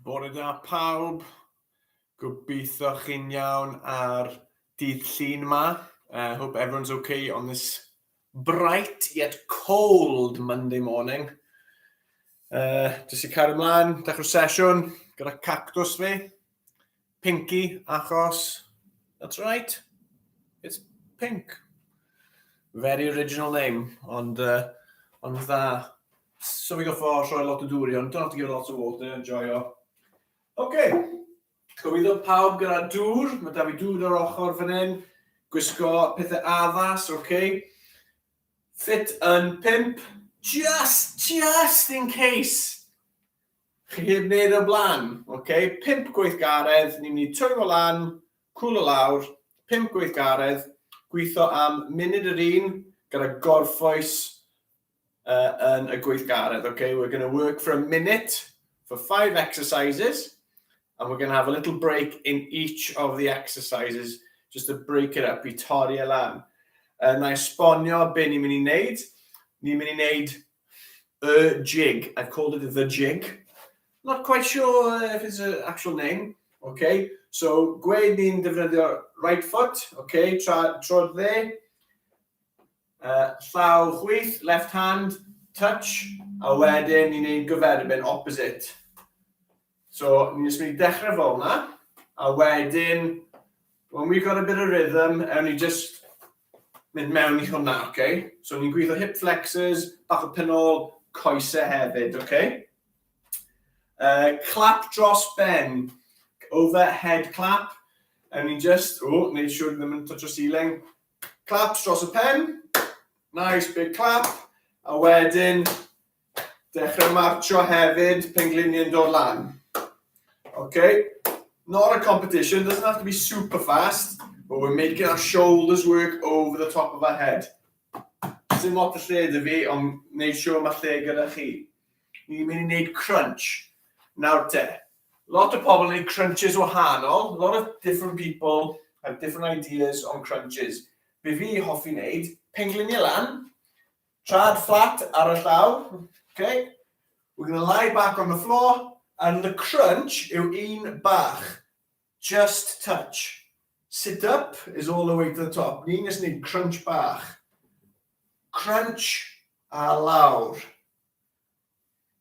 Bore da pawb. Gobeithio chi'n iawn ar dydd Llun 'ma. Hope everyone's okay on this bright yet cold Monday morning. Jyst i cario ymlaen, dechrau'r sesiwn gyda cactws fi. Pinky, achos, that's right, it's pink. Very original name, ond, ond dda. So fi goffo rhoi lot o dŵr i hwn. Don't have to give it lots of water, enjoyo. OK, gobeithio pawb gyda dŵr. Mae da fi dŵr ar ochr fan hyn. Gwisgo pethau addas, OK. Fit yn pimp, just, just in case. Chi heb wneud o'r blaen, OK. Pimp gweithgaredd, ni'n mynd i twymo lan, cwlo lawr, pimp gweithgaredd, gweithio am munud yr un gyda gorffwys yn y gweithgaredd. Okay, we're going to work for a minute for five exercises and we're going to have a little break in each of the exercises just to break it up, i torri e lan. Na i esbonio be ni'n mynd i wneud. Ni'n mynd i wneud y jig. I've called it the jig. Not quite sure if it's an actual name. Okay, so gweud ni'n defnyddio right foot, okay, tra, troed dde, Llaw chwith, left hand, touch, a wedyn ni'n neud gyferbyn, opposite. So, ni'n jyst mynd i dechrau fel yna, a wedyn, when we've got a bit of rhythm, ewn ni just mynd mewn i hwnna, okay? So, ni'n gweithio hip flexors, bach o penol, coesau hefyd, okay? Clap dros ben, overhead clap, ewn ni just, oh, neud siŵr ddim yn touch o ceiling, Claps dros y pen. Nice big clap. A wedyn, dechrau marcho hefyd, pengliniau'n dod lan. Okay? Not a competition, doesn't have to be super fast, but we're making our shoulders work over the top of our head. Sim lot o lle 'da fi, ond wneud siŵr mae lle gyda chi. Ni'n mynd i wneud crunch. Nawr te, lot o pobl yn gwneud crunches wahanol. A lot of different people have different ideas on crunches. Be fi hoffi wneud, pengliniau lan, trad flat ar y llaw, okay? We're going to lie back on the floor, and the crunch yw un bach. Just touch. Sit up is all the way to the top. Ni'n just wneud crunch bach. Crunch a lawr.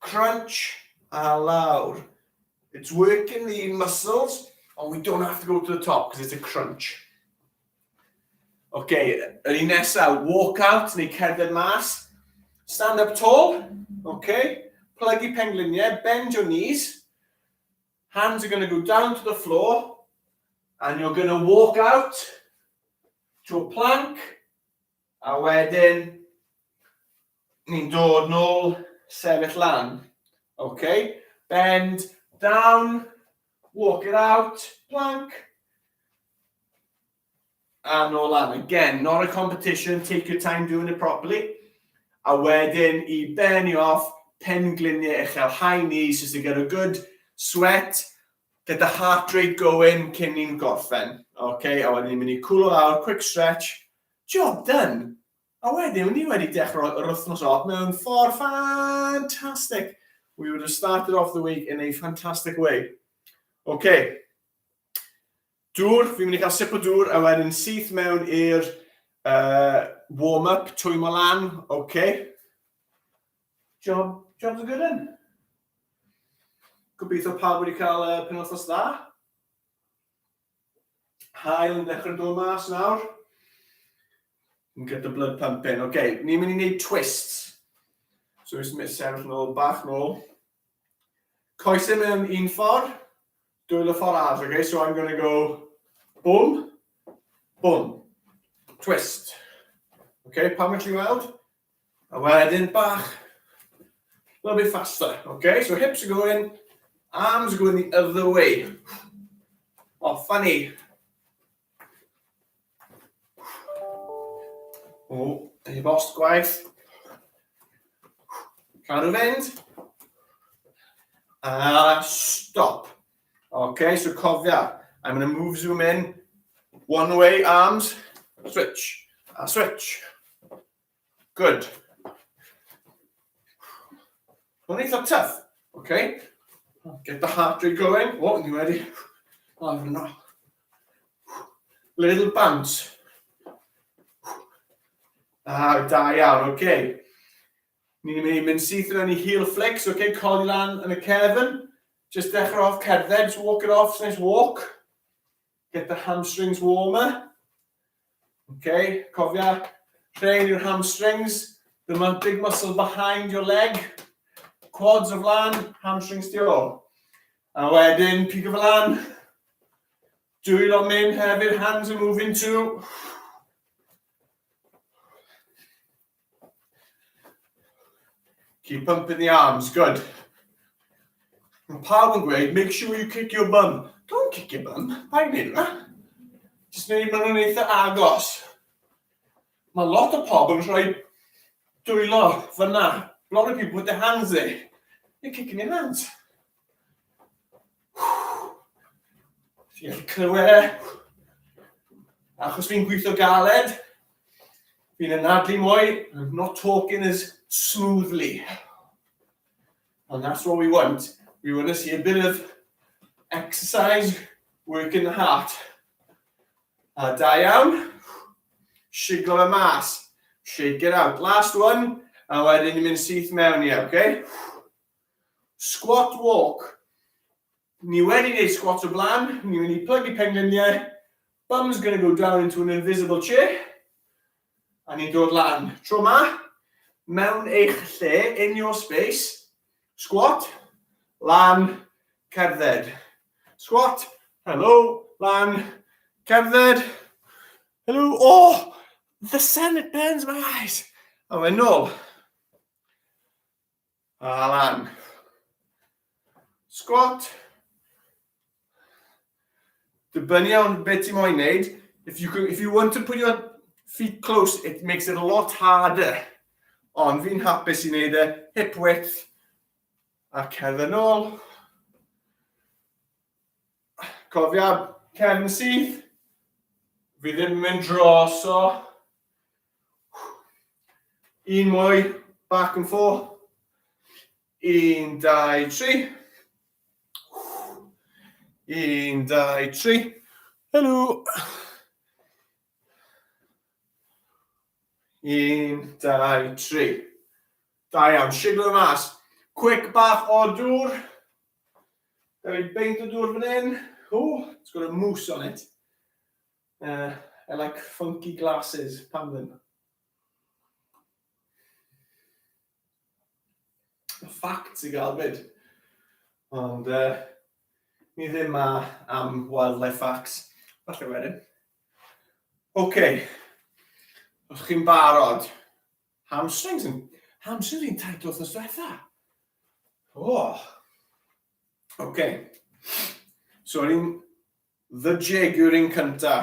Crunch a lawr. It's working the muscles, and we don't have to go to the top because it's a crunch. Okay, yr un nesaf, walk out neu cerdded mas. Stand up tall, okay. Plygu pengliniau, bend your knees. Hands are going to go down to the floor, and you're going to walk out to a plank, a wedyn ni'n dod nôl, sefyll lan. Okay, bend down, walk it out, plank, a nôl lan. Again, not a competition, take your time doing it properly. A wedyn i benni off, pengliniau uchel, high knees, just to get a good sweat, get the heart rate going cyn ni'n gorffen. Okay, a wedyn ni'n mynd i cwlo lawr, quick stretch, job done. A wedyn, ni wedi dechrau yr wythnos off mewn ffordd ffantastig. We would have started off the week in a fantastic way. Okay. Dŵr, fi'n mynd i cael sip o dŵr a wedyn syth mewn i'r warm-up, twymo lan. Okay. Job, job's a good one. Gobeithio pawb wedi cael penwythnos dda. Haul yn dechrau dod mas nawr. And get the blood pumping. Okay, ni'n mynd i wneud twists. So ni'n mynd sefyll nôl, bach nôl. Coesau mewn un ffordd, dwylo ffordd arall. Okay, so I'm going to go boom, boom, twist. Okay, pam ych chi weld? A wedyn bach, a little bit faster. Okay, so hips are going, arms are going the other way. Oh, funny. O, e-bost gwaith. Cadw fynd. A stop. Okay, so cofia, I'm going to move zoom in. One way, arms, switch, a switch. Good. Mae'n eitha tough, okay? Get the heart rate going. O, ni wedi. O, no. Little bounce. Ah, da iawn, oce. Okay. Ni'n mynd i mynd syth mewn i heel flicks, oce, okay? Codi lan yn y cefn. Just dechrau off cerdded, just walk it off, nice walk. Get the hamstrings warmer. Okay, cofia, train your hamstrings. The big muscle behind your leg. Quads o flan, hamstrings tu ôl. A wedyn, pigo fel lan. Dwylo mynd hefyd, hands are moving too. Keep pumping the arms, good. Mae pawb yn gweud, make sure you kick your bum. Don't kick your bum, paid wneud hwnna. Just wneud maen nhw'n eitha agos. Mae lot o pobl yn rhoi dwylo fyna. A lot of people put their hands there. You're kicking your hands. Ti'n gallu clywed e? Achos fi'n gweithio galed, fi'n anadlu mwy, I'm not talking as smoothly. And that's what we want. We want to see a bit of exercise, work in the heart. A da iawn. Siglo fe mas. Shake it out. Last one. A wedyn ni'n mynd syth mewn i, okay? Squat walk. Ni wedi gwneud squat o blaen. Ni'n mynd i plygu pengliniau. Bum's going to go down into an invisible chair. A ni'n dod lan. Tro ma, mewn eich lle, in your space, squat, lan, cerdded. Squat, hello, lan, cerdded. Hello, oh, the sun, it burns my eyes. A mae'n nôl. A lan. Squat. Dibynnu on beth ti'n moyn wneud. If you want to put your feet close, it makes it a lot harder. Ond fi'n hapus i wneud e hip width a cerdded nôl. Cofia, cefn syth. Fi ddim yn mynd droso. Un mwy, back and forth. Un, dau, tri. Un, dau, tri. Helo. Un, dau, tri. Da iawn, siglo mas. Quick bach o dŵr. Da fi beint o dŵr fan hyn. Oh, it's got a mousse on it. I like funky glasses, pam ddim? Facts i gael fyd. Ond ni ddim ma am wildlife facts. Falle wedyn. Oce. Okay. Os chi'n barod. Hamstrings yn... Hamstrings yn tight wythnos diwetha. Oh. Oce. Okay. So, o'n i'n The jig yw'r un cynta.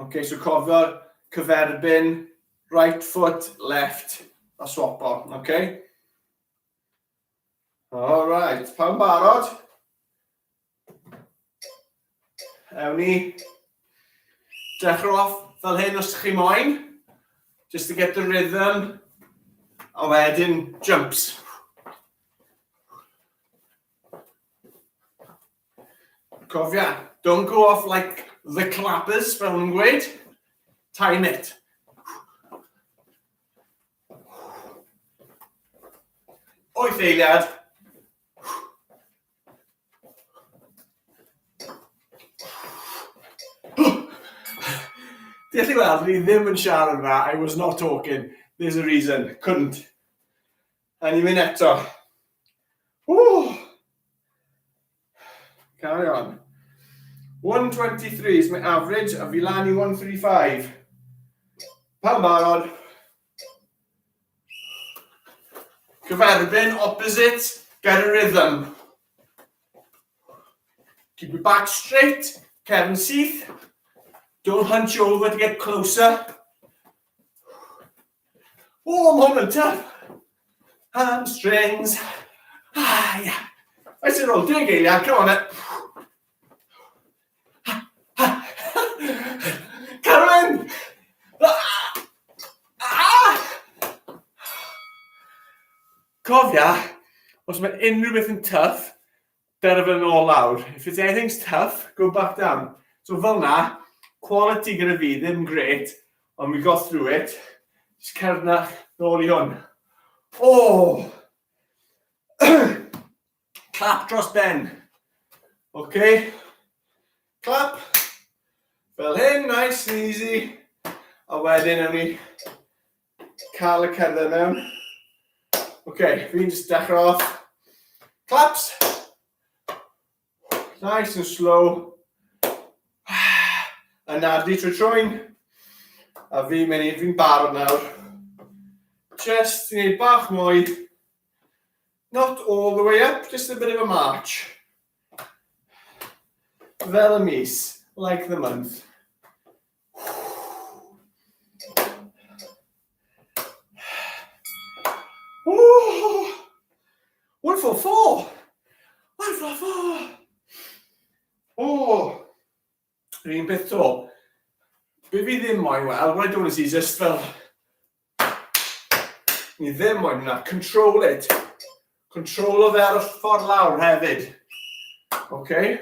Ok, so cofio'r cyferbyn, right foot, left, a swapo, ok? All right, pawb barod? Ewn ni. Dechrau off fel hyn os chi moyn. Just to get the rhythm. A wedyn jumps. Cofia, don't go off like the clappers, fel nhw'n gweud. Time it. Wyth eiliad. Ti allu weld, fi ddim yn siarad yna. I was not talking. There's a reason. Couldn't. A ni'n mynd eto. Woo! Carry on. 123 is my average, a fi lan i 135. Pam barod? Cyferbyn, opposite, get a rhythm. Keep your back straight, cefn syth. Don't hunch over to get closer. Oh, mae hwn yn tough. Hamstrings. Ah, yeah. I said, roll deg eiliad, come on then. Carwyn! Ah! Ah! Cofia, Os mae unrhyw beth yn tough, dere fe nôl lawr. If it's anything's tough, go back down. So fel na, quality gyda fi ddim great, ond we got through it. Just cerdd na nôl i hwn. Oh! Clap dros ben. OK. Clap. Fel hyn, nice and easy. A wedyn, ewn ni cael y cerdded mewn. OK, fi'n just dechrau off. Claps. Nice and slow. Anadlu trwy trwyn. A fi'n mynd i, fi'n barod nawr. Just i wneud bach mwy. Not all the way up, just a bit of a march. Fel y mis, like the month. Ooh, 144! 144! Oh! Yr un peth to. Be fi ddim moyn weld, what I don't want to see is just fel... Ni ddim moyn hwnna. Control it. Control o fe ar y ffordd lawr hefyd. Okay?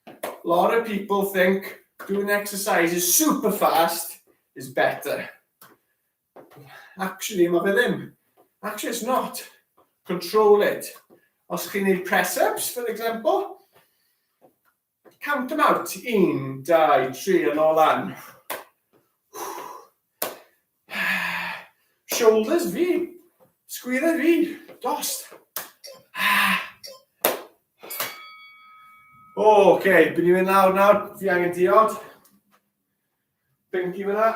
A lot of people think doing exercises super fast is better. Actually, mae fe ddim. Actually, it's not. Control it. Os chi'n gwneud press-ups, for example, count them out. Un, dau, tri, yn ôl lan. Shoulders fi. Sgwyddau fi. Dost. O, oce, okay. Byd ni'n mynd lawr nawr. Fi angen diod. Binky fyna.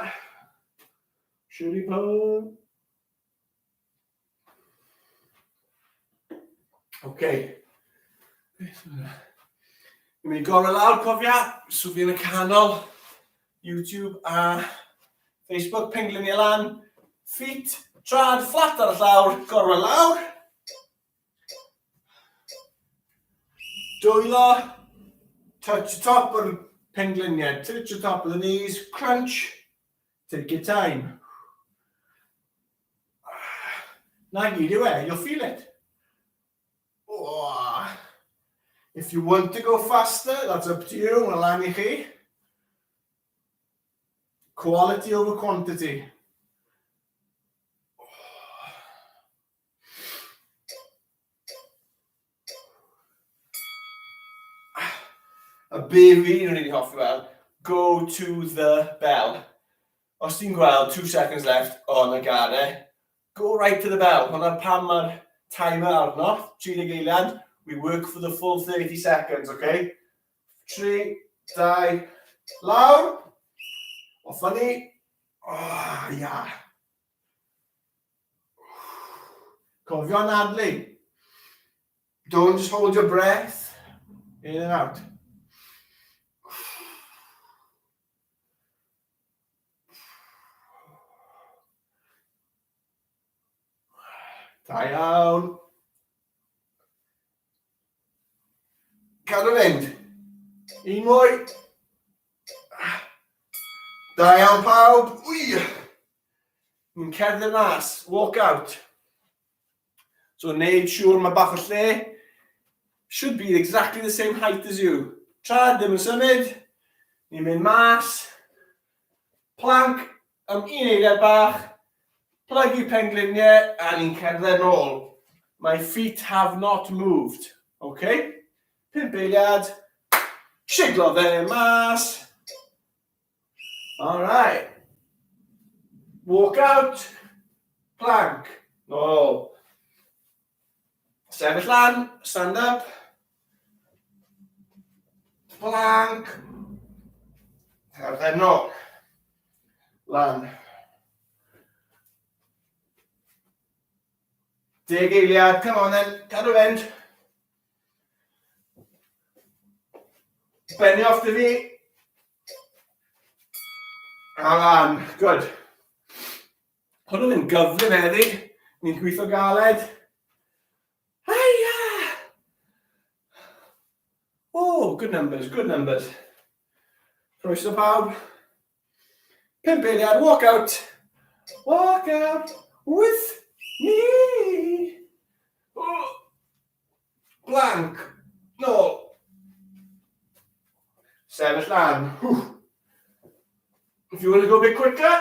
Shirley Pum. Oce. Okay. Beth yna? Ni'n mynd i gorau lawr, cofia. So fi yn y canol. YouTube a Facebook. Pengliniau lan. Feet, trad, fflat ar y llawr. Gorau lawr. Dwylo, touch the top o'r pengliniau, touch the top of the knees, crunch, take your time. Na gyd yw e, you'll feel it. Oh. If you want to go faster, that's up to you, mae'n lan i chi. Quality over quantity. A be fi'n rili hoffi weld, go to the bell. Os ti'n gweld 2 seconds left, o, oh, na gare, go right to the bell. Hwna pam mae'r timer arno, 30 eiliad. We work for the full 30 seconds, okay? 3, 2, lawr. Off ni. Oh, yeah. Cofio anadlu. Don't just hold your breath. In and out. Da iawn. Cadw fynd. Un mwy. Da iawn pawb. Wy! Ni'n cerdded mas. Walk out. So wneud siŵr mae bach o lle. Should be exactly the same height as you. Trad ddim yn symud. Ni'n mynd mas. Plank am un eiliad bach. Plygu pengliniau a ni'n cerdded nôl. My feet have not moved. Okay? Pump eiliad. Siglo fe mas. All right. Walk out. Plank. Nôl. Sefyll lan. Stand up. Plank. Cerdded nôl. Lan. Deg eiliad, come on then, cadw fynd. Benni off dy fi. A lan, good. Hwn yn mynd gyflym heddi. Ni'n gweithio galed. Hiya! Oh, good numbers, good numbers. Croeso pawb. Pump eiliad, walk out. Walk out with me. Oh. Plank. Nôl. Sefyll lan. If you want to go a bit quicker,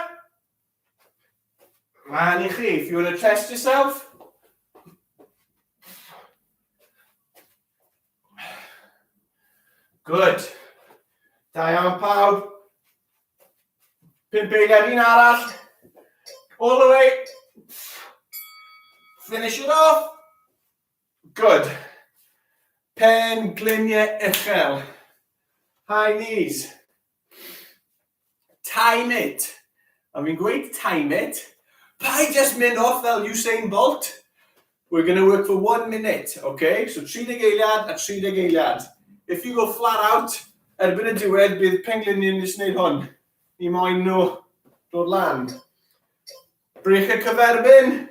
lan i chi. If you want to test yourself, Good. Da iawn pawb. Pump eiliad un arall. All the way. Finish it off. Good. Pen gliniau uchel. High knees. Time it. A fi'n gweud time it. Paid just mynd off fel Usain Bolt. We're going to work for one minute, okay? So 30 eiliad a 30 eiliad. If you go flat out, erbyn y diwedd bydd pengliniau'n jyst wneud hwn. Ni moyn nhw dod lan. Breichiau cyferbyn.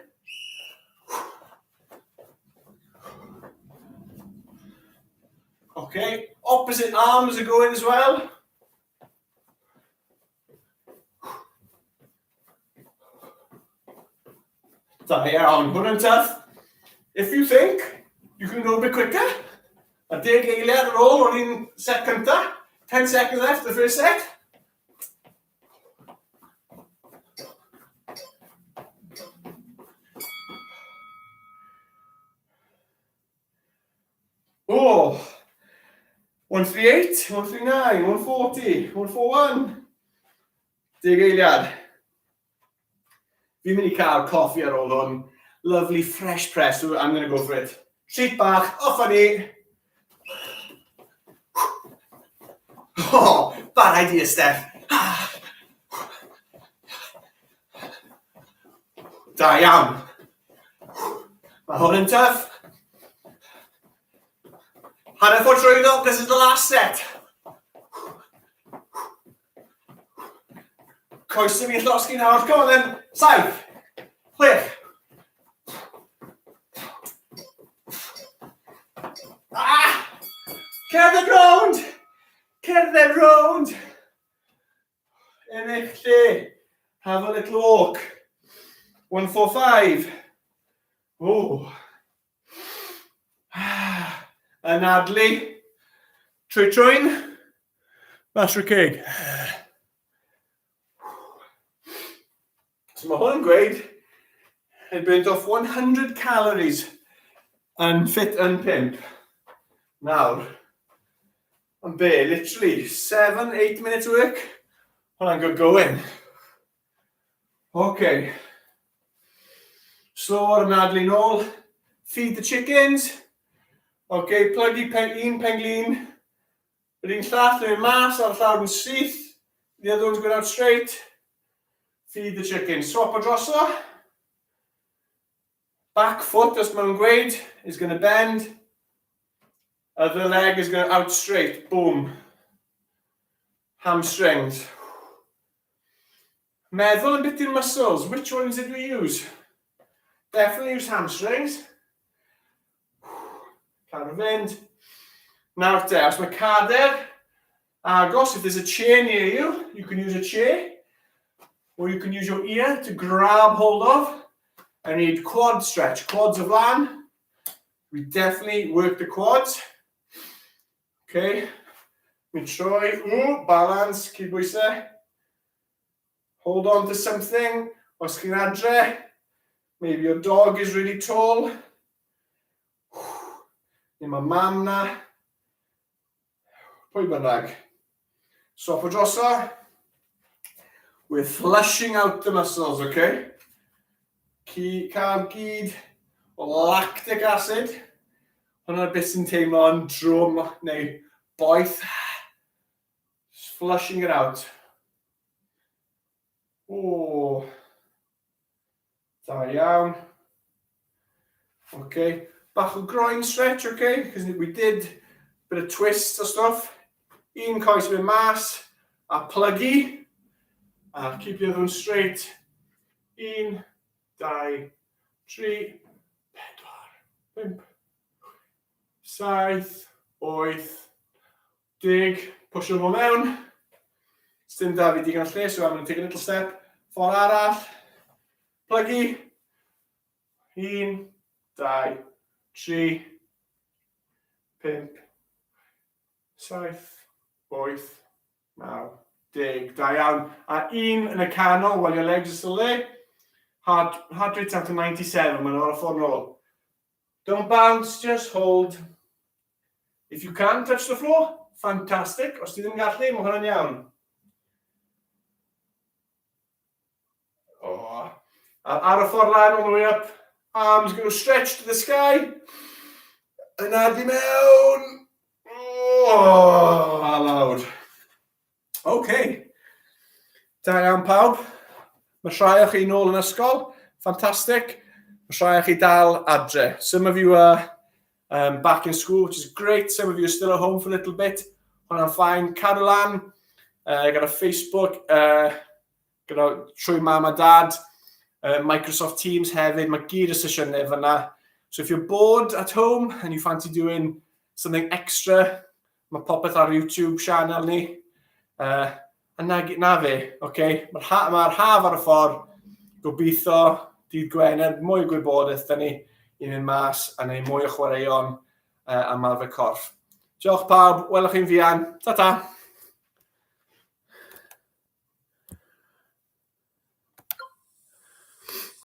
Okay, opposite arms are going as well. Da iawn, hwn yn tough. If you think you can go a bit quicker, a deg eiliad ar ôl o'r un set cynta, 10 seconds left, the first set. Oh, 138, 139, 140, 141. Deg eiliad. Fi'n mynd i cael coffi ar ôl hwn. Lovely fresh press, so I'm going to go for it. Treat bach, off â ni. Oh, bad idea, Steph. Da iawn. Mae hwn yn tough. Hanner ffordd trwyddo, this is the last set. Coesau fi'n llosgi nawr, come on then. Saith, chwech. Ah! Cerdded rownd! Cerdded rownd! Yn eich lle. Have a little walk. 1, 4, 5. Oh. Anadlu. Trwy trwyn. Mas trwy ceg. So mae hwn yn gweud, it burnt off 100 calories yn fit yn 5. Nawr, Ond be, literally, 7, 8 minutes work? Hwnna'n good going. Okay. Slow ar anadlu nôl. Feed the chickens. Okay, plygu pen, un penglin. Yr un llall yn mynd mas ar llawr yn syth. The other one's going out straight. Feed the chickens. Swap o droso. Back foot, os maen nhw'n gweud, is going to bend. Other leg is going out straight. Boom. Hamstrings. Meddwl yn bit i'r muscles. Which ones did we use? Definitely use hamstrings. Cadw fynd. Nawr te, os mae cader agos, if there's a chair near you, you can use a chair. Or you can use your ear to grab hold of. I need quad stretch, quads of lan. We definitely work the quads. Okay. Mi'n troi, ooh, balance, cydbwysau. Hold on to something. Os chi'n adre, maybe your dog is really tall. Neu mae mam na. Pwy bynnag. Swap o droso. We're flushing out the muscles, okay? Ci, cael gyd o lactic acid. Hwna'r beth sy'n teimlo'n drwm neu boeth. Just flushing it out. O. Da iawn. Okay. Bach o groin stretch, okay? Because we did a bit of twists a stuff. Un coes mynd mas a plygu. A keep the other one straight. Un, dau, tri, pedwar, pump, saith, wyth, Deg, pwysio fo mewn. Sdim da fi digon lle, so I'm going to take a little step. Ffordd arall. Plygu. Un, dau, tri. 5, 7, 8, 9, 10. Da iawn. A un yn y canol while your legs are still there. Heart, heart rate's up to 97, mae'n o'r ffordd nôl. Don't bounce, just hold. If you can touch the floor, fantastic. Os ti ddim yn gallu, mae hwnna'n iawn. Oh. Ar y ffordd lan, all the way up. Arms going to stretch to the sky. Yna di mewn. Oh, a lawr. OK. Da iawn pawb. Mae rhai o chi nôl yn ysgol. Fantastic. Mae rhai o chi dal adre. Some of you are um, back in school, which is great. Some of you are still at home for a little bit. Hwnna'n fine. Cadw lan. Gyda Facebook, gyda trwy mam a dad, Microsoft Teams hefyd, mae gyd y sesiynau fyna. So if you're bored at home and you fancy doing something extra, mae popeth ar YouTube channel ni. A na, na fe, okay? Mae'r ha, ma haf ar y ffordd, gobeithio dydd Gwener, mwy o gwybodaeth da ni i fynd mas a neud mwy o chwaraeon a marfer corff. Diolch pawb, welwch chi'n fuan. Ta-ta!